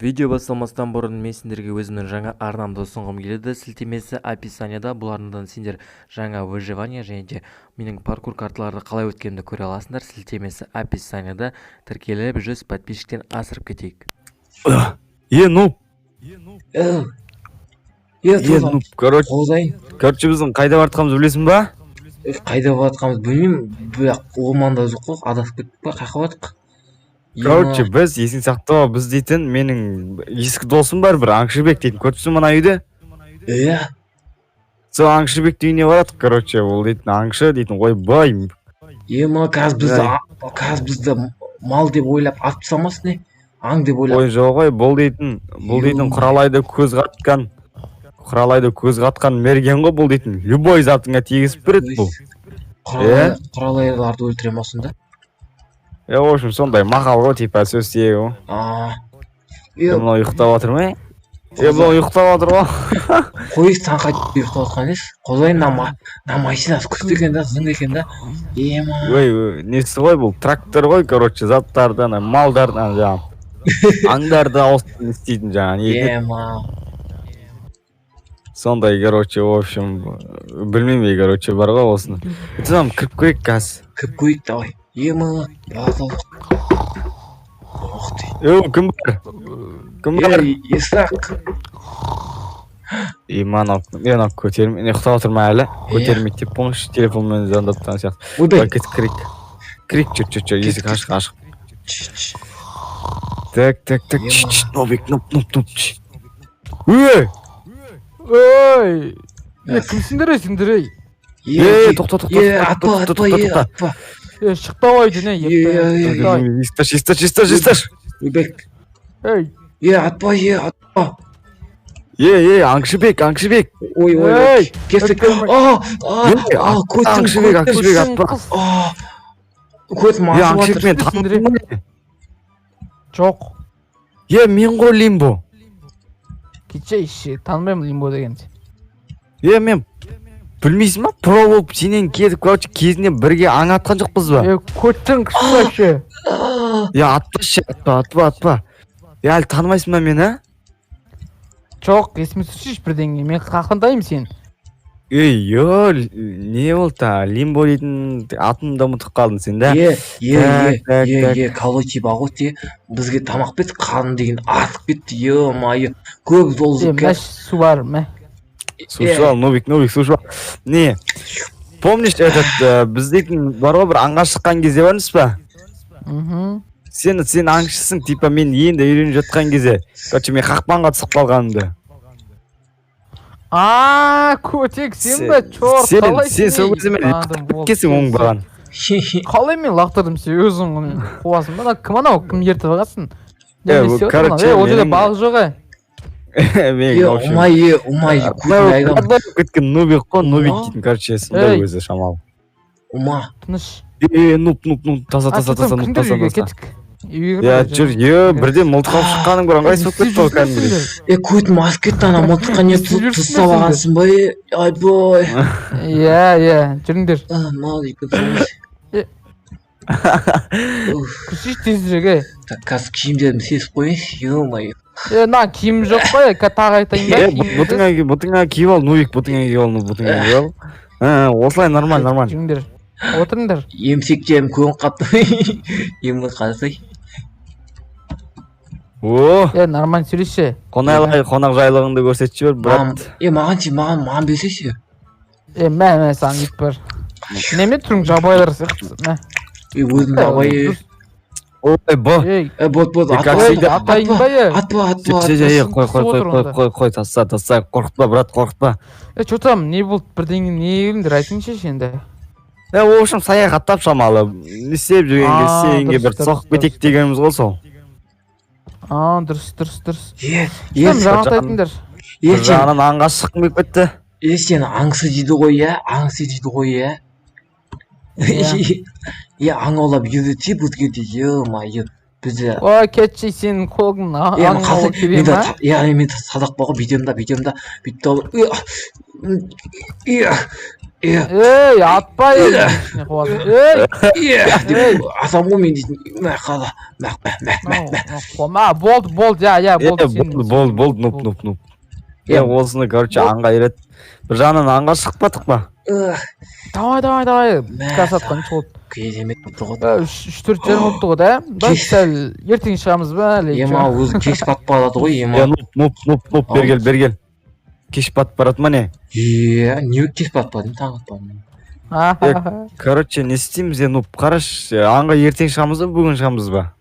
Видео басталмастан бұрын мен сендерге өзімнің жаңа арнамды ұсынғым келеді. Сілтемесі описанияда. Бұл арнадан сендер жаңа выживание және де менің паркур карталарды қалай өткенімді көре аласыңдар. Сілтемесі описанияда. Тіркеліп, 100 подписчиктен асырып кетейік. Е, ну. Е, Е, тоғыз ну, короче, қолдайын. Короче, біздің қайда бара жатқанымызды білесің ба? Е, қайда бара жатқанымызды білмеймін, бірақ орманда жоқ қой, адасып кеттік па, қаяққа бардық? Короче, біз, есің сақта, біз дейтін менің ескі досым бар бір, Аңшыбек дейтін, көріп тұрсың мына үйде? Иә. Сол Аңшыбектің үйіне барадық, короче, ол дейтін аңшы дейтін, ойбай. Ема, қазір бізді қазір бізді мал деп ойлап атып тастамасын, не аң деп ойлап. Ой, жоқ ой, бұл дейтін құралайды көз қатқан мерген ғой бұл дейтін, любой затыңа тигізіп береді бұл. Құралай, құралайларды өлтіре ма сонда? Е, в общем, сондай мақал ғой, типа сөз тиегі ғой. А. Е, Е, мынау ұйықтап жатыр ма? Е, мынау ұйықтап жатыр ғой. Қой, сан қайтып ұйықтап жатқан емес. Қожайын, мына машинасы күшті екен да, зың екен да. Ема. Ой, ой, несі ғой бұл, трактор ғой, короче, заттарды, ана малдарды, ана жаңағы аңдарды ауыстырып не істейтін жаңағы не еді? Ема. Сондай, короче, в общем, білмеймін, короче, бар ғой осыны. Там кіріп көрейік қазір. Кіріп көрейік, давай. Ема, базалық. Ох ты. Е, кім бар? Кім бар? Е, Исақ. Е, мынау, е, мынау көтерме, не, ұйықтап отыр ма әлі? Көтермейді деп қойыңызшы, телефонмен звондап тұрған сияқты. Ойбай. Давай, кеттік, кірейік. Кірейік, жүр, жүр, жүр, есік ашық, ашық. Чш, чш. Так, так, так, Ема. чш, чш, нубик, нуб, нуб, нуб, чш. Ей! Ой! Е, кімсіңдер, ей, сендер, ей? Е, тоқта, тоқта, Е, тоқта, атпа, тоқта, атпа, тоқта, е, тоқта. атпа. Е, шықпа үйден, ей, Е, е, е. Давай. Есікті аш, есікті аш, есікті аш, есікті аш. Ойбай. Ей, Е, атпа, е, атпа. Е, е, Аңшыбек, Аңшыбек. Ой, ой, ой. Ей! Кеттік. Өткізбей. А, а, Е, а, көтім, Аңшыбек, көтім. Аңшыбек, атпа. Қыз. А, көтім Е, ашып Аңшыбек, жатыр. мен таныдым ғой. Жоқ. Е, мен ғой Лимбо. Кетші, ше, танымаймын Лимбо дегенді. Е, мен білмейсің ба, про болып сенен кетіп, короче, кезінде бірге аң атқан жоқпыз ба? Е, көттің күшті ше. А, Е, атпашы, атпа, атпа, атпа. Е, әлі танымайсың ба мені, а? Жоқ, есіме түсірші бірдеңе. Мен қақындаймын сені. Ей, ё, не болды та? Лимбо дейтін атымды да ұмытып қалдың сен да? Е, е, Так, е, так, е, так. е, короче, бар ғой, те, бізге тамақ берді, қарын деген артып кетті, е-мое, көп Е, жол мә, су бар, мә. Су ішіп ал, нубик, нубик, су ішіп ал. Не, помнишь этот, біз дейтін бар ғой, бір аңға шыққан кезде бар емес па? Мхм. Сен аңшысың, типа мен енді үйреніп жатқан кезде. Короче, мен қақпанға түсіп қалғанымды. А, көтек, сен ба, чорт, қалай? Сен сол кезде мен таныдым, болды. кеткенсің оңбаған. Қалай мен лақтырдым, сен өзің ғой қуасың ба? Ана кім анау, кім ертіп алғансың? Е, Не істеп отыр короче, анау? Е, ол жерде менің- балық жоқ, е. Мен, Е, в общем, ұмай, е, ұмай, көтін айдам. болып кеткен нубик қой, нубик Ума. дейтін, короче, сондай Ей. өзі шамалы. Ума. Тыныш. Е, нуб, нуб, нуб, таза, А, таза, таза, нуб, кіріңдер таза, үйге, таза. кеттік. Үйге Я, кіріңдер, жүр, е, бірден мылтық алып шыққаның бір ыңғайсыз болып кетті ғой кәдімгідей. Е, көтім асып кетті, ана мылтыққа не Не істеп тұз жүрсіңдер ұстап алғансың ба, е, айбой. Иә, иә, жүріңдер. А, мал екен. Е. Уф, Кірсейші тезірек, ей. Так, қазір киімдерімді шешіп қояйыншы, е-мое. Е, мына киім жоқ қой, тағы айтайын ба? Е, Киімді? бұтыңа бұтыңа киіп ал, нубик, бұтыңа киіп ал, нуб, бұтыңа киіп ал. А, осылай нормально, нормально. Жүріңдер. Отырыңдар. Емшектерім көніп қалыпты. Емі қарасай. О, Е, нормально сөйлесші. қонақ қонақжайлығыңды көрсетіп жібер, Маған, брат. е, маған ше, маған берсейші. Е, мә, мә, саған ит бар. Неме түрің жабайылар сияқты. Мә. Е, өзім жабайы. Дұрыс. Ой, бо. Ей, Е, бот, бот, Е, как атпа, всегда. атайын ба, е? атпа, атпа, Же, же, атпа. е, қой, қой, қой, отыр қой, онда. қой, қой, таста, таста, қорқытпа, брат, қорқытпа. Е, че там, не болды, бірдеңе не келдіңдер, айтыңызшы енді. Е, в общем, саяхаттап шамалы. Не істеп жүргенге, А, сенге дұрыс, бір дұрыс, соғып дұрыс. кетейік дегеніміз ғой сол. А, дұрыс, дұрыс, дұрыс. Е, Е, е, жаңалықты жан- айтыңдар. е, Бір сен, жағынан аңға шыққым келіп кетті. е, сен аңшы дейді ғой, иә, аңшы дейді ғой, иә. Иә. Е, аң аулап үйретсе бізге де, е-мое, бізде. Ой, кетші, сенің қолың Е, аң қалай алып келе менде ма? Иә, менде садақ бар ғой, бүйтемін да, бүйтемін да, бүйтіп алып, е, Иә, иә. Ей, атпа енді, ішіне қуасың. Ей, Иә Ей. Деп атам ғой мен дейтін. Мә, қала, мә, мә, мә, мә, мә. Қума, болды, болды, иә, иә, Е, болды. Сен- болды, болды, болды, нуп, нуп, нуп. Е, Е. осыны, короче, аңға үйрет. Бір жағынан аңға шықпадық па? Ugh, Давай, давай, давай. Мә, Қазір болды. Керемет болды ғой. 3-4:30 болыпты ғой да. Давай Кеш. сәл ертең шығамыз ба әлі? Ема, өзі кеш батып барады ғой, Е, ема. нуп, нуп, нуп, нуп, бері кел, бері кел. Кеш батып барады ма, не? Е, не кеш батпадым, таң атпадым. Короче, не істейміз, е, нуп, қарашы, аңға ертең шығамыз ба, бүгін шығамыз ба?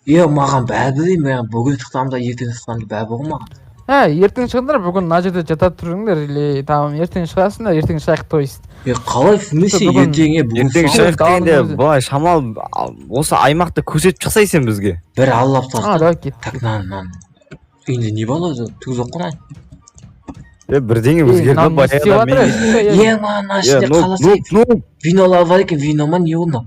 Е, маған бәрібір, мен бүгін шықсам да, ертең шықсам да бәрібір ғой маған. Ә, ертең шығыңдар, бүгін мына жерде жата тұрыңдар или там ертең шығасыңдар, ертең шығайық, то есть. Е, қалай, в смысле Бүгін- ертең, е, бүгін Ертең шығамыз? шығайық дегенде, Даланың өзі. былай шамалы осы аймақты көрсетіп шықсай сен бізге. Бір аллап А, тастады. давай кет. Так, нан, нан. Үйінде не бар өзі? Түк жоқ қой, нан. Е, бірдеңе Ей, өзгерді мынау не істеп баяғыда жатыр? мен. Ей, Е, мана Е, ішінде нуп, қаласы нуп, нуп. винолар бар екен, вино ма, не ол мынау?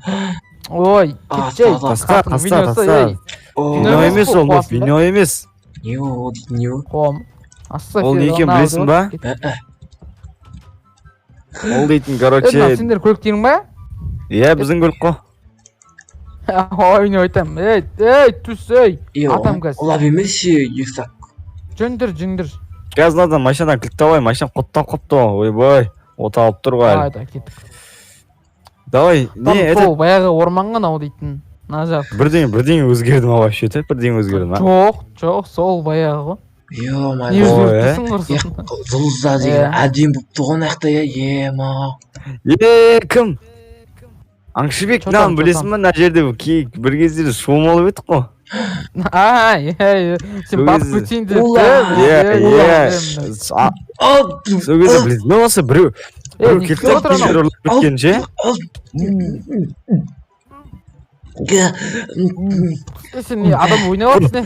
Ой, А, кетші, ей, таза. Таста, қатын таста, виносы, таста. ей. О, Вино Вино емес емес қой, ол, нуп, қуасың ба? вино емес. Не ол дейтін, не ол? Қуам. Асса Ол не екенін білесің ба? Ә, Ол дейтін, Е, мынау короче, сендер көліктерің ба? иә, біздің көлік қой. Ой, не айтамын. Ей, ей, түс, ей. Е, Атам қазір. олар емес, е, есак. Жөндір, жөндір. Қазір мынадан машинадан кілт алайын, машинам құттап қалыпты ғой, ойбай, от алып тұр ғой әлі. Давай, давай, кеттік. Давай, Там не, этот, сол баяғы орманға анау дейтін. Мына жақ. бірдеңе өзгерді ма вообще, те? Бірдеңе өзгерді ма? Жоқ, жоқ, сол баяғы ғой. Не Е-мое. Ой, өзгерттісің Е, құрсын. жұлдыздар деген Е. әдемі болып тұр ғой мына жақта, е, ема. Е, кім? Аңшыбек, Чотан, мынаны білесің ба, мына жерде бір кездері шомылып едік қой. А, е, е, сен Сол батып кезде- кетейін деп. Ула. Иә, иә. Ал, Сол кезде білесің бе, осы біреу Е, біреу не келді істеп да отыр анау? кешір ұрлап кеткен ше. ал. Е, Е, сен не адам ойнап жатрсың,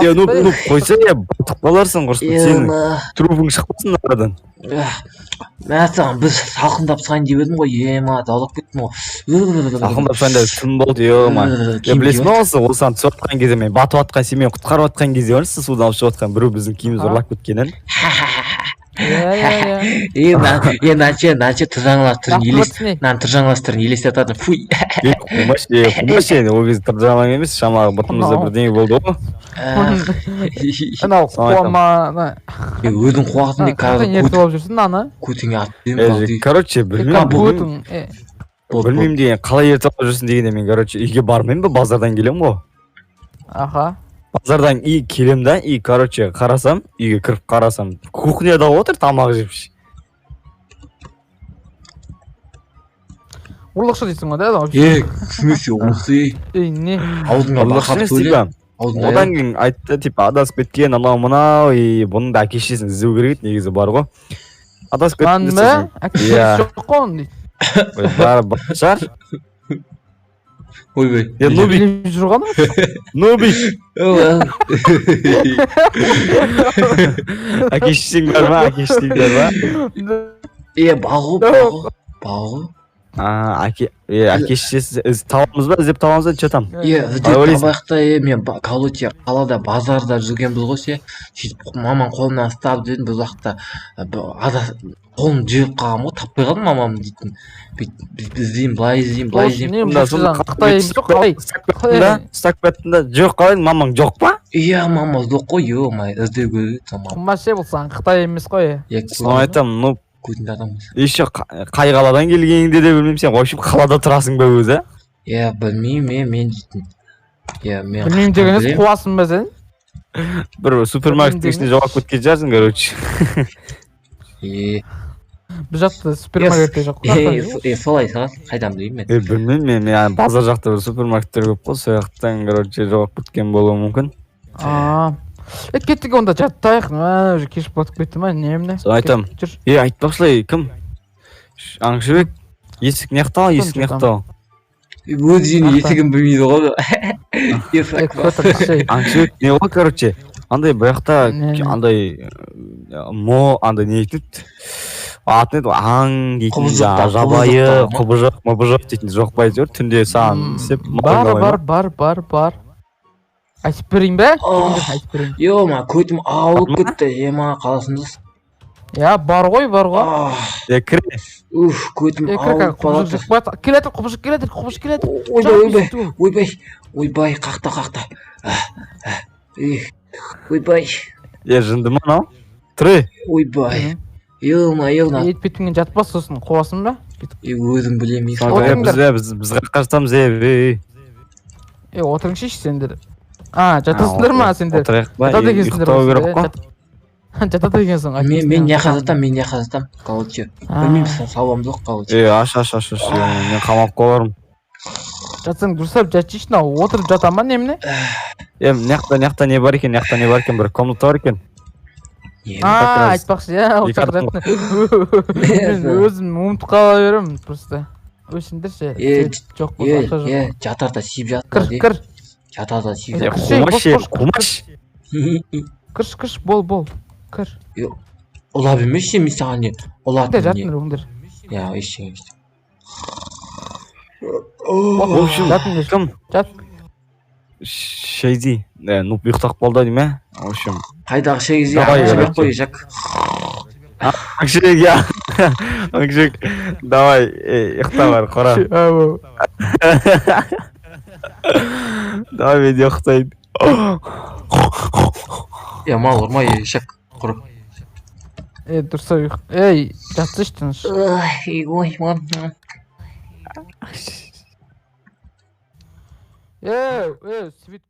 не? Е, нуп, нуп, қойса, е, батып қаларсың құрсын, сенің Ема. трупың шықпасын арадан. Мә саған, біз салқындап салайын деп едім ғой, ема, даулап кеттім ғой. Салқындап салайын деп түн болды, ема. Е, білесің ба, осы осыған түсіп жатқан кезде, мен батып жатқан, сен мені құтқарып жатқан кезде бар, сіз судан алып шығып жатқан біреу біздің киімімізді Аха. ұрлап кеткенін. Иә, иә, иә. Е, е, мынанша, мынанша тыржаңластырын елес, Лақтырып жатсың, мынаны тыржаңластырын елестетатын. Фуй. Е, қумашы, е, қумашы, енді ол кезде тыржалаң емес, шамалы бұтымызда Мынау. бірдеңе болды ғой. ей. Анау Соны айтамын. қуама, ана. Е, өзің қуасың деп Қаяқтан қазір ертіп алып жүрсің аны? көтіңе атып Е, жіберемін. короче, білмеймін, білмеймін, Көтің, е. білмеймін деген, қалай ертіп алып жүрсің дегенде, мен, короче, үйге бармаймын ба, базардан келемін ғой. Аха. Базардан и келем да, и, короче, қарасам, үйге кіріп қарасам, кухняда отыр тамақ жеп. Ұрлықшы дейсің ғой да, анау? Е, в смысле, осы, ей, Ей, не? аузыңа Ұрлықшы бақап емес, сөйле. типа. Аузыңа. Одан кейін айтты, типа, адасып кеткен, анау мынау, и бұның да әке шешесін іздеу керек еді негізі, бар ғой. Адасып кетті Нан ба? сосын. Әке Иә. жоқ қой оның дейді. Ой, бар, бар шығар. Ойбай. Е, нубик, Билеп жүр ғой анау. нубик. Әке шешең бар ма? Әке шешең бар ма? Е, бар ғой, бар ғой. Бар ғой. А, әке, е, әке шешесі із табамыз ба, іздеп табамыз ба, че там? Е, іздеп Қалай ойлайсың? табайық та, е, мен короче, қалада базарда жүргенбіз ғой ше. Сөйтіп мамам қолымнан ұстап дедім, бір уақытта қолым жіберіп қалғанмын ғой, таппай қалдым мамамды дейтін. Бүйтіп іздеймін, былай іздеймін, былай іздеймін. Не, Сонда- сонда бұл Қытай емес қой, қалай? Ұстап кеттің да, ұстап кеттің да, жоқ қалай, мамаң жоқ па? Иә, мама жоқ қой, ё-моё, іздеу керек еді мама. Қымбат ше, бұл саған Қытай емес қой. Е, Соны айтамын, ну, көтіңді адамбыз. еще қай қаладан келгеніңді де білмеймін, сен вообще қалада тұрасың ба өзі? Е, білмеймін, е, мен дейтін. Е, мен Білмеймін қаяқтан деген емес, білемін? қуасың ба сен? Бір супермаркеттің ішінде жоғалып кеткен шығарсың, короче. Е, Бұл жақта супермаркетте жоқ. е, е, солай шығар, қайдан білеймін мен. Е, білмеймін, мен ана базар жақта бір супермаркеттер көп қой, сол жақтан, короче, жоғалып кеткен болуы мүмкін. А. Е, кеттік онда жаттайық. Мә, уже кеш батып кетті ма, не міне? Соны айтамын. Кет, жүр. Е, айтпақшылай, кім? Аңшыбек, есік неяқта, есік Жатам. неяқта. Өз үйінің Ақтан. есігін білмейді ғой. Е, Е, көтір, шей. Аңшыбек не ғой, короче, андай бұл жақта Не, не. андай мо андай не дейтін еді? Аты не еді? Аң дейтін, Құбыжықтар, жаңағы жабайы құбыжықтар ма? құбыжық, мыбыжық дейтін жоқ па әйтеуір түнде саған істеп Бар, малай бар, бар, бар, бар. Айтып берейін бе? Ох. Айтып берейін. Ё-ма, көтім ауырып Бар ма? кетті. Ема, қаласыңыз. Я бар ғой, бар ғой. Е, кір. Уф, көтім Е, кір, кір, ауырып құбыжық баратыр. жеп қояды. Келе жатыр, құбыжық келе жатыр, құбыжық келе жатыр. Ойбай, ойбай, ойбай, ойбай, қақта, қақта. Ойбай, Е, жынды ма мынау? Тұр, ей. ойбай. Ё-моё, мына. Ет бетіңе жатпа, сосын қуасың ба? Е, өзің білемін. Е, Отырыңдар. біз қаққа жатамыз, е, ей. Е, отырыңшы сендер. А, жатасыңдар ма сендер? Отырайық па? Жатады екенсіңдер Ұйықтау осы, керек е, қой. Жатады екенсің. Мен не жатамын, мен не жатамын, короче. Білмеймін, сауам жоқ, короче. Е, аш, аш, аш, аш. Мен қамалып қалармын. Жатсаң дұрыстап жатшы, мынау отырып жата ма немене? Е, мына жақта не бар екен, мына жақта не бар екен, бір комната бар екен. Не? А, как раз айтпақшы, иә, екі отырып адам. жаттым. Мен өзім ұмытып қала беремін просто. Өшіңдерші. Е, Свет жоқ болса, Е, ақша жоқ. е, жатарда сүйіп Кір, жатыр де. кір, Жатарда сүйіп Е, жатыр. Кірші, бос, қумашы, бос, қумашы. кірші, кірші, бол, бол. Кір. Ұлап емес ше, мен саған не? Өңдер, Ұлатын не? жатыңдар, өңдер. Я, ештеңе, ештеңе. В общем, Жатыңдар. кім? Жат. Шейди. Е, нуб ұйықтап қалды ау деймін, ә? В общем, Қайдағы шегізге Давай, ақша беріп короче. қой, Жак. Акшек, я. Акшек, давай, ұйықта бар, қора. Давай, мен де ұйықтайын. Е, мал ұрма, е, Жак. Құры. Е, дұрыстап ұйық. Ей, жатсайшы тыныш. Ой, ой, Е, е, свет